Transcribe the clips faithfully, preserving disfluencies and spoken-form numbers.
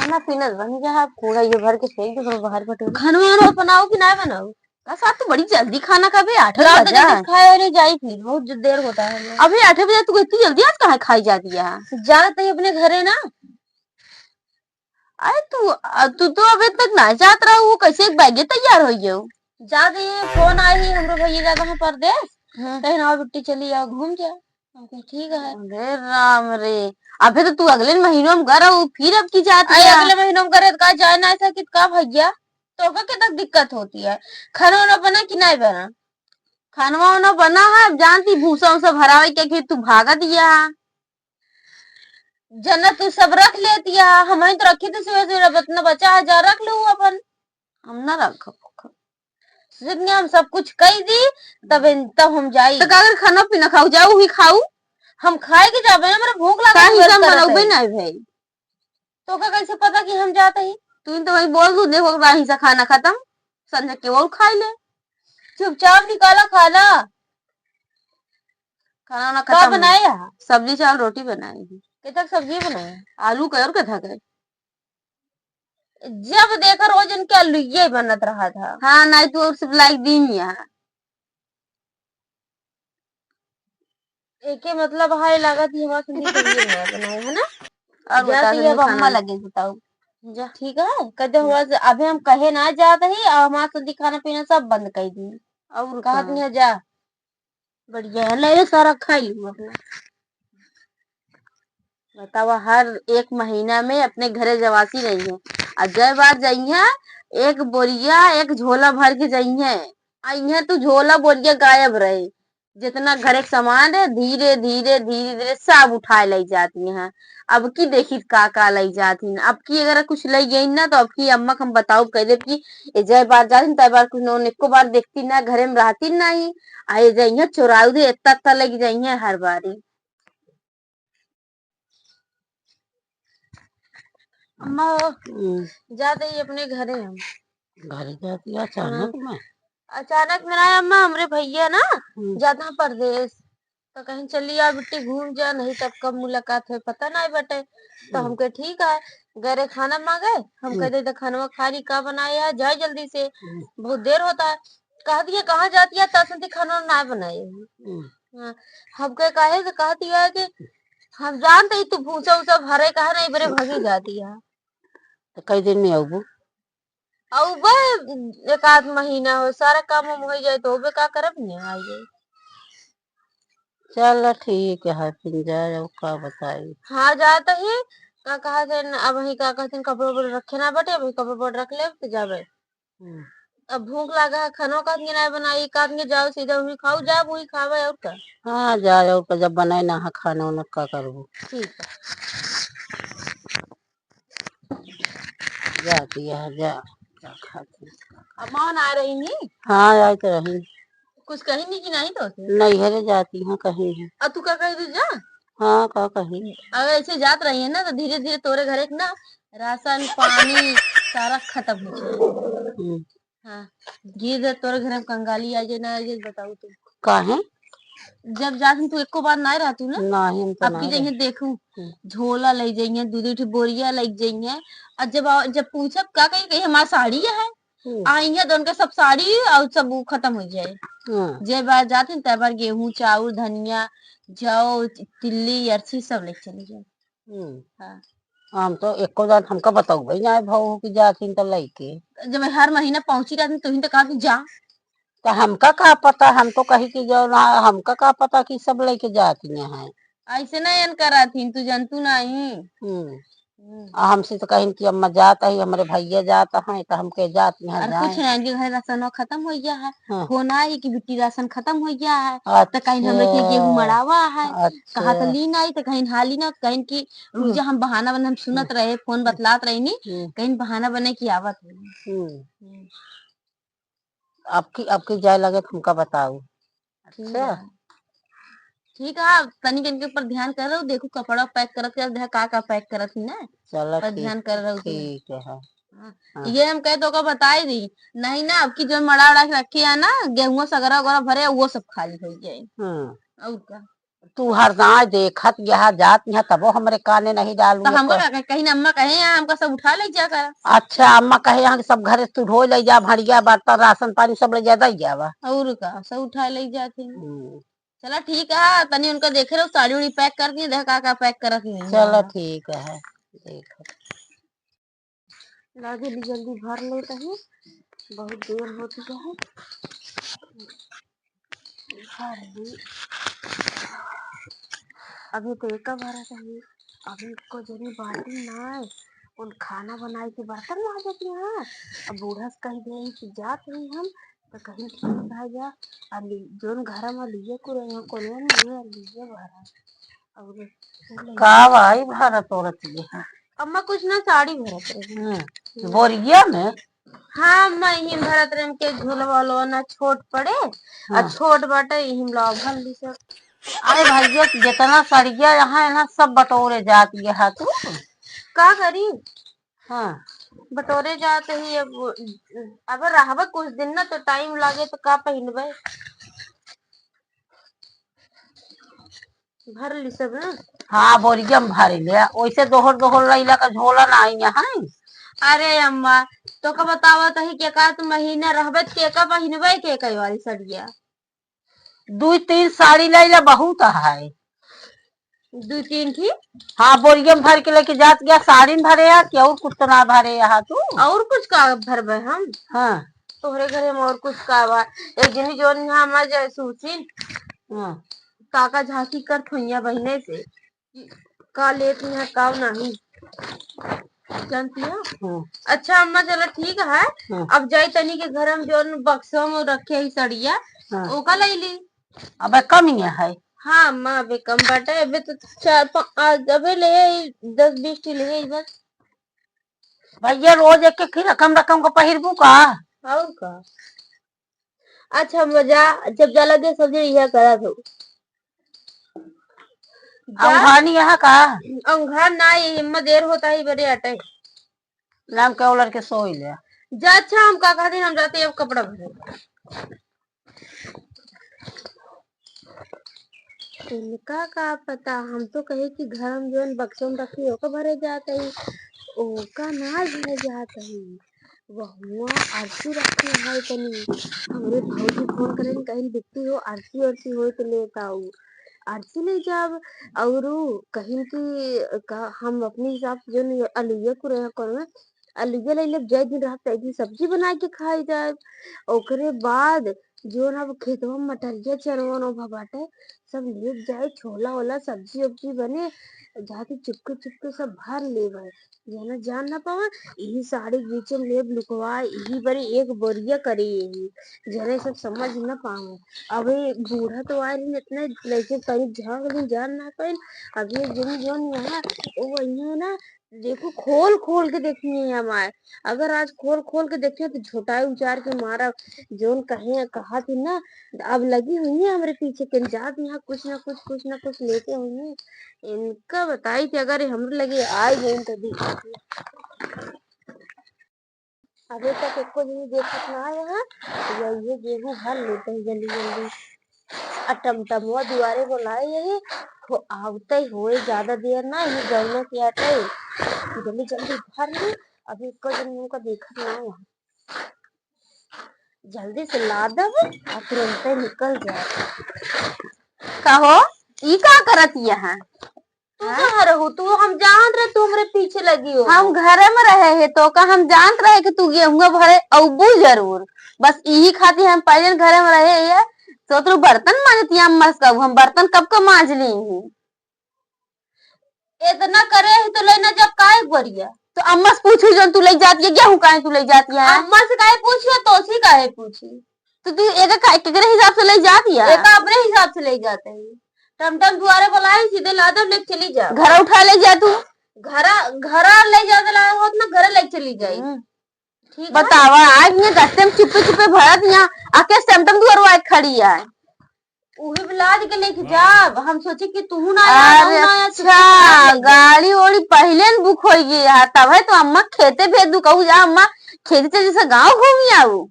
ना पीना बन गया है, कूड़ा ये भर के फेंक दो, थोड़ा बाहर बटोर। खाना वाना बनाओ कि ना बनाओ? का साथ तू बड़ी जल्दी खाना खाबे, आठ रात बजा। जल्दी खाए और जाई फिर, बहुत ज-, देर होता है। अभी आठ बजे तू इतनी जल्दी आज कहाँ खाई जाती है? जात ही अपने घरे ना। अरे तू, अ, तू तो अबे तक ना जात रहा, वो कैसे एक बैगे तैयार हो गयो? जात ही फोन आई हमरो भैया जाता है परदेश, हम्म। कहीं ना बिट्टी चली आओ घूम जा। हम कहे, "ठीक है।" अरे राम रे, अबे तो तू अगले महीनों में घर हो, फिर अब की जात अरे है? अगले महीनों में घर है, तो का जाए ना ऐसा कि का भैया? तो का कितना दिक्कत होती है? खाना वाना बना कि नहीं बना? खानवा वाना बना है, अब जानती भूसा उसा भरावे के, कि तू भागत या। जना तू सब रख लेती है, हम ही तो रखी थी सुबह सुबह, अब इतना बचा है, जा रख लो अपन। हम ना रखब। सोचत नहीं, हम सब कुछ कह दी, तब इन-, तब हम जाई। तो का अगर खाना पीना खाऊ, जाऊ ही खाऊ। हम खाए के जाबे, हमरा भूख लागत का है, हिसाब करत बनौबे है। नहीं भाई। तो का कैसे पता कि हम जाते ही? तू तो वही बोल दू, देखो राही से खाना खत्म, संझा के वो खाई ले। चुपचाप निकाला खाना। खाना ना का खत्म। बनाए है? सब्जी चावल रोटी बनाए है। कितना सब्जी बनाए है? आलू के और कथा के। जब देखा रोज इनके आलूये बनत रहा था। हाँ, नहीं तू और सब लाइक दिन यहाँ। एके मतलब है लागत ही हमार संदीप के लिए नया बनाए है ना? और जाती बताओ है, अब खाना अम्मा लगे बताओ। जा। ठीक है, कदे हुआ से अबे हम कहे ना जात ही, और हमार संदीप खाना पीना सब बंद कर दी। और कहत का? नहीं जा। बढ़िया है, ले रे सारा खाई लू अपना। बतावा, हर एक महीना में अपने घरे जवासी रही है, और जय बार जइहे, एक बोरिया, एक झोला भर के जइहे, आ इहे तू झोला बोरिया गायब रहे। जितना घरे के सामान रहे, धीरे, धीरे, धीरे, धीरे सब उठाए लई जाती हैं। अब की देखी का, का लई जाती हैं। अब की अगर कुछ लई गई ना, तो अब की अम्मा के हम बताऊ, कह देब कि ए जय बार जाती, तय बार कुछ न, एको बार देखती ना, घरे में रहती नहीं। आ ये जइहे चोराऊ दे, इतना, इतना लग जइहे हर बारी। अम्मा हो, हम्म। जाते ही अपने घरे हम। घरे जाती है अचानक हाँ। में? अचानक में ना अम्मा, हमरे भैया ना हम्म। जाता है परदेश, तो कहीं चली आ बिट्टी घूम जा, नहीं तब कब मुलाकात है पता नहीं बटे। तो हम्म। हमके ठीक है, घरे खाना मांगे, हम हम्म। कह दे, "तो खानवा खा ली, का बनाए है, जाए जल्दी से, हम्म। बहुत देर होता है।" कह दिए, "कहाँ जाती है, तब से खाना ना बनाए।" हम्म। हाँ, हमके काहे से कहती है कि हम जानते ही तू भूसा उसा भरे कहा नहीं बरे भगी जाती है। तो कई दिन में आऊबू? आऊबे एक आध महीना हो, सारा काम हम हो जाए तो ओबे का करब नहीं आई जाए। चल ठीक है, फिर जाए, अब का बताई। हाँ, जात ही, का कहत है न, अब वही का कहत है, कपड़ा उपड़ा रखे ना बटे, अभी कपड़ा उपड़ा रख ले, तो जाबे। हम्म। अब भूख लागा है, खानो का आदमी नहीं बनाई, का आदमी जाओ सीधा वही खाओ, जाब वही खावे और का। हाँ, जाए और का, जब बनाए ना है खाना उना, का करबू। ठीक है। जाती है, जा, जा खाती। अम्मा ना रही नी? हाँ, आई तो रही। कुछ कही नहीं कि नहीं तो से? नहीं है रे, जाती हैं कहीं है। अब तू का कही तू जा? हाँ, का कही? अब ऐसे जात रही है ना, तो धीरे धीरे तोरे घरे के ना राशन पानी सारा खत्म हो जाए। हम्म। हाँ, धीरे धीरे तोरे घर में कंगाली आ जाए ना, आ जाए, बताऊ तू। काहे? जब जात तू एको बार ना रहतू ना, नहीं, हम तो अब ना की रहे। जइहे देखू, हम्म। झोला लई जइहे, दू दू ठे बोरिया लई जइहे, और जब आ-, जब पूछब का कही, कही हमार साड़ी है, हम्म। आ इहाँ तो उनका सब साड़ी और सब उ खत्म हो जाए। हम्म। जे बार जात हैं, तय बार गेहूं, चाउर, धनिया, जौ, तिल्ली, अरसी सब लेके चली जाए। हम्म। हाँ। हम तो एको जान हमका बताऊ भाई, जाए भाव हो कि जात हैं तो लइके। जब हर महीना पहुंची रहत हैं, तुहिन तो कहत हैं, "जा।" तो हमका का पता, हम तो कही कि जो ना, हमका का पता कि सब लइके जात हैं। ऐसे ना एन करत हैं, तू जानतू नहीं। हम्म। हम्म। आ हमसे तो कहिन कि अम्मा जात है, हमरे भैया जात हैं, तो हमके जात यहाँ और जाए। कुछ नहीं, इनके घर राशन खत्म हो गया है। हाँ। फोन आई कि बिट्टी राशन खत्म हो गया है। तो कहिन हमरे के अच्छा। गेहूं मड़ावा है। अच्छा। कहा तो लीन आई, तो कहिन हाँ लीन, कहिन कि रुक हम्म। जा, हम बहाना बन, हम सुनत हम्म। रहे, फोन बतलात रही नी, हम्म। कहिन बहाना बने कि आवत है। हम्म। हम्म। आपकी, आपकी जाए लगे तो हमका बताऊ। ठीक अच्छा। है। ठीक है, तनिक इनके ऊपर ध्यान कर रहो, देखो कपड़ा पैक करत, करत देखा का का पैक करत ही ना। चलो पर ठीक, ध्यान कर रहो तू। ठीक है। हाँ, हाँ। ये हम कहे तो ओका बताई दी। नहीं ना, अब की जो मड़ा उड़ा के रखे है ना, गेहूं सगरा वगैरह भरे, वो सब खाली हो जाए। हाँ। और का? तू हर दाएं देखत यहाँ जात यहाँ, तबो हमरे काने नहीं डालू तो हमको एको। का कहे, कहीं अम्मा कहे यहाँ हमका सब उठा ले जा कर। अच्छा, अम्मा कहे यहाँ कि सब घरे से तू ढोए ले जा, भड़िया बर्तन राशन पानी सब ले जा, दे जावा। और का, सब उठा ले जात ही। हम्म। चला ठीक है, तनी उनका देखे रहो, साड़ी उड़ी पैक कर दी, देख का का पैक करत ही। चला ठीक है, देख। ला जल्दी जल्दी भर लेत ही, बहुत देर होत ही है। भर ली। अभी तो एका भरा चाहिए, अभी को जनी बाटी ना आए, उन खाना बनाए के बर्तन माजत यहाँ। अब बूढ़ा से कह दे कि जात रही हम, तो कहीं ठीक आ जा। अली जोन घर में लिए कुरे यहाँ कोनो नहीं है, लिए भरा। और का भाई भरत औरत ये है? अम्मा कुछ ना, साड़ी भरत रही। हम्म, बोरिया में? हाँ अम्मा, यही भरत रहे के झोलवा वोलवा ना छोट पड़े, आ हाँ। छोट बाटे, यही ला भर ली सब। अरे भैया, जितना सड़िया यहाँ है ना, सब बटोरे जात ये है तू। का करी? हाँ। बटोरे जात ही, अब, अब रहबे कुछ दिन ना तो टाइम लागे तो का पहिनबे? भर ली सब ना? हाँ, बोरिया में भर ले। ओइसे दोहर दोहर लैला का झोला ना आई यहाँ। अरे अम्मा, तो का बतावत ही के का तू महीना रहबे तो के का पहिनबे के कई वाली सड़िया? दुई तीन साड़ी लैला बहुत है। दुई तीन ठी? हाँ, बोरिया में भर के लेके जात गया, साड़ी में भरे है कि और कुछ तो ना भरे यहाँ तू? और कुछ का भरबे हम? हाँ। तोहरे घरे में और कुछ का बा? एक जनी जोन यहाँ हमार जाए सूची। हाँ। काका झांकी करत होइया बहिने से कि का लेत यहाँ का नहीं। जानती हो? हाँ। अच्छा अम्मा, चलो ठीक है। हाँ। अब जाई तनी के घर में जोन बक्सवा में रखे ही सड़िया, हाँ। ओका ले ली। अबे कम ही है। हाँ अम्मा, अबे कम बाटे, अबे तो चार पाँच, आज अबे ले आई, दस बीस ठी ले आई बस। भैया, रोज एक एक ही रकम रकम को पहिरबू का? और का? अच्छा, मजा जब जा लगे सब जन यह करत हो। जा। औंघानी यहाँ का? औंघान ना, ये हिम्मत देर होता ही बड़े अटे। नाम के ओलर के सोई ले। जा, अच्छा, हम का कहते हैं, हम जाते हैं अब कपड़ा भरे। इनका का पता, हम तो कहे कि घर में जौन बक्सों में रखी, ओका भरे जात ही, ओका ना भरे जात ही। वहुआ आरती रखी है तनी, हमरे भौजी फोन करेन, कहिन, "बिट्टी हो, आरती आरती होई तो लेत आऊ।" आरती ले जाब, और उ कहिन कि का, हम अपने हिसाब से जौन अलुइया कुरे हैं, कौन अलुइया ले लेब, जय दिन रहब, तय दिन सब्जी बनाए के खाए जाए। ओकरे बाद जौन अब खेतवा में मटरिया चरवन उभा बाटे, सब लेत जाए, छोला ओला, सब्जी उब्जी बने, जाके चुपके चुपके सब भर लेबे, जना जान ना पावे। यही साड़ी के बीच में लेब लुकवाए, यही बड़ी एक बोरिया करे यही, जने सब समझ ना पावे। अबे बूढ़ा तो आए रही, इतने लइके तनी झांक ली, जान ना पाइन। अबे जिन जौन यहाँ, वो वही है ना, देखो, खोल खोल के देखिए हमारे। अगर आज खोल खोल के देखिए तो झोटाई उचार के मारा। जौन कहे, कहा थी ना, अब लगी हुई है हमरे पीछे, के जात यहाँ कुछ ना कुछ, कुछ ना कुछ लेके हुई है। इनका बताई थी, अगर ये हमरे लगे आ गई तो दी। अभी तक एको जनी देखत ना आए हैं, तो यही गेहूं भर लेते हैं जल्दी जल्दी। आ टमटमुआ दुआरे बोलाए यही, हो आवते ही होए, ज्यादा देर ना, ये गौना के आटे, जल्दी जल्दी भर ली। अभी एको जनी हमका देखत ना आए हैं, जल्दी से ला दब और तुरंते निकल जाए। कहो, ई का करत यहाँ? तू हाँ? कहाँ रहू? तू, हम जानत रहे तू हमरे पीछे लगी हो। हम घरे में रहे है, तो का हम जानत रहे कि तू गेहुआ भरे अउबू जरूर। बस इही खातिर हम पहले घरे में रहे है। सोच रहू बर्तन मांजत ही अम्मा से कहू, हम बर्तन कब का मांज ली ही। इतना करे ही तो लेना जब काहे बोरिया? तो अम्मा से पूछू जौन तू ले जाती है, गेहूं काहे तू ले जाती है? अम्मा से काहे पूछी, तोसी काहे पूछी? तो तू एक का, एकरे हिसाब से ले जाती है? एक अपने हिसाब से ले जाते हैं। टमटम दुआरे बुलाए, सीधे लादो, ले चली जा। घर उठा ले जा तू। घरा, घरा ले जाते ला होत ना, घर ले चली जाई। हम्म। ठीक है? बतावा, आज ये गस्ते में चुप्पे चुप्पे भरत यहाँ, आके टमटम दुआरे आके खड़ी है। उहे भी लाद के लेके जाब। हम सोचे कि तू ना आया, अरे हम ना आया, चुप्पे अच्छा, चुप्पे लाद ले। गाड़ी ओड़ी पहले न बुक होई गई है, तब है तो अम्मा खेते भेज दू, कहू जा अम्मा खेती से जैसे गाँव घूमी आऊ।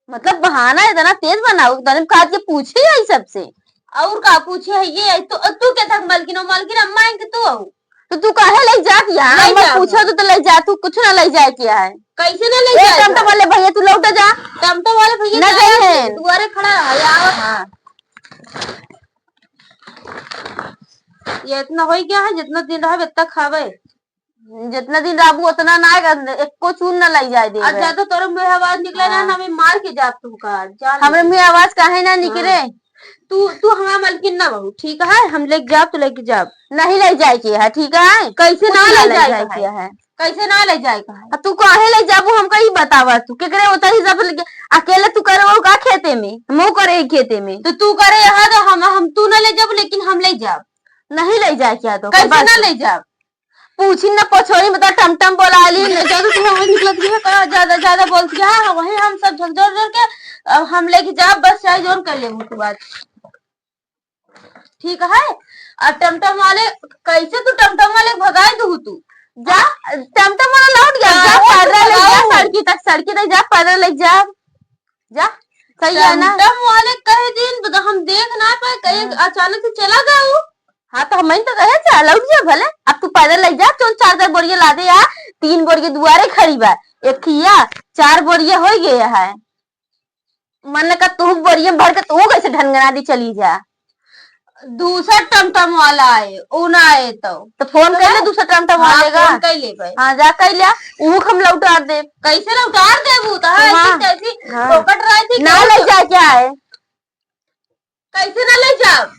मतलब बहाना इतना तेज बनाऊ, तने कहा कि पूछे आई सबसे। और का पूछे है ये? तू, तू के थक मलकिन हो? मलकिन अम्मा है कि तू हो? तो तू काहे ले जात यहाँ? ले अम्मा जाओ। पूछो तो, तो ले जा, तू कुछ ना ले जाए के है। कैसे ना ले ए, जाए? टमटम वाले भैया, तू लौट जा। टमटम वाले भैया ना जाए गए हैं। दुआरे खड़ा है, आओ। हाँ। ये इतना हो गया है, जितना दिन रहा, इतना खावे। जितना दिन रहबू, उतना ना, एको चून ना लाई जाए दे। आ ज्यादा तोरे मुँह आवाज निकले ना, हाँ। ना, मैं मार के जाब तुमका, जान हमरे ले। मुँह आवाज काहे ना निकले? हाँ। तू, तू हमार मलकिन ना बहू, ठीक है? हम लेके जाब तो लेके जाब। नहीं ले जाए के है, ठीक है? कैसे कुछ ना ना ले ले जाए जाए के के है? है। कैसे ना ले जाए के है? आ, तू काहे ले जाबू, हमका ई बतावा तू। केकरे होता ही सब लेके, अकेले तू करे वो का खेते में? हम वो करे ही खेते में। तो तू करे यहाँ तो हम, हम तू ना ले जाबू, लेकिन हम ले जाब। नहीं ले जाए के है तो कैसे बस। ना ले जाब? पूछी न पछोरी में तो टमटम बोला ली, न जरूर तुम्हें वही निकलत गई है, का ज्यादा, ज्यादा बोलती है, हाँ, वही हम सब झकझोर जोर के, अब हम लेके जाब, बस चाहे जोन कर लेबू तू बात। ठीक है? और टमटम वाले, कैसे तू टमटम वाले भगाए दू तू? जा, टमटम वाला लौट गया, जा, हाँ, पैदल ले जा, भगाओ। सड़की तक, सड़की तक जा, पैदल ले जा, जा, सही है ना? टमटम वाले कहे दिन, तो हम देख ना पाए, कहीं हाँ। अचानक से चला गया वो। हाँ, तो हम तो कहे, "जा, लौट जा भले।" अब तू पैदल ले जा, चल, चार, चार बोरिया ला दे यार। तीन बोरिया दुआरे खड़ी बा, एक खिया, चार बोरिया हो गए है। मन का तू बोरिया भर के तू कैसे ढनगना दी चली जा। दूसर टमटम वाला आए, उ ना आए तो। तो फोन तो कर ले, दूसर टमटम हाँ, वाले का। फोन कर ले भाई। हाँ, जा कर लिया, ऊ हम लौटार दे। कैसे लौटार देबू? तो हाँ, हाँ। ऐसी तैसी हाँ। फोकट रही थी, ना क्या ले तो? जाए क्या है? कैसे ना ले जाब?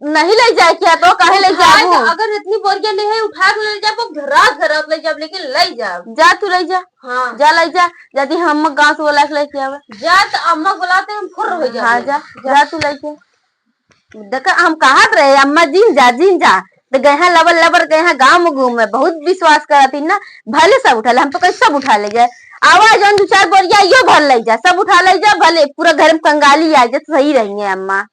नहीं ले जाए क्या तो काहे ले उठा जाबू? जा, अगर इतनी बोरिया ले है, उठा के ले जाब, वो घरात घरात ले जाब, लेकिन ले जाब। जा तू ले जा। हाँ। जा ले जा, यदि हम गाँव से बोला के लेके आवे। जा तो अम्मा बुलाते हम फुर्र हो जाबे। हाँ, जा, जा। जा तू ले जा। देखा, हम कहत रहे, "अम्मा जिन जा, जिन जा।" तो गए हैं लबर लबर, गए हैं गाँव में घूमे, बहुत विश्वास करत ही ना, भले सब उठा ले, हम तो कहे सब उठा ले जाए। आवा जौन दू चार बोरिया यो भर ले जा, सब उठा ले जा, भले पूरा घर में कंगाली आ जाए, सही रही है अम्मा।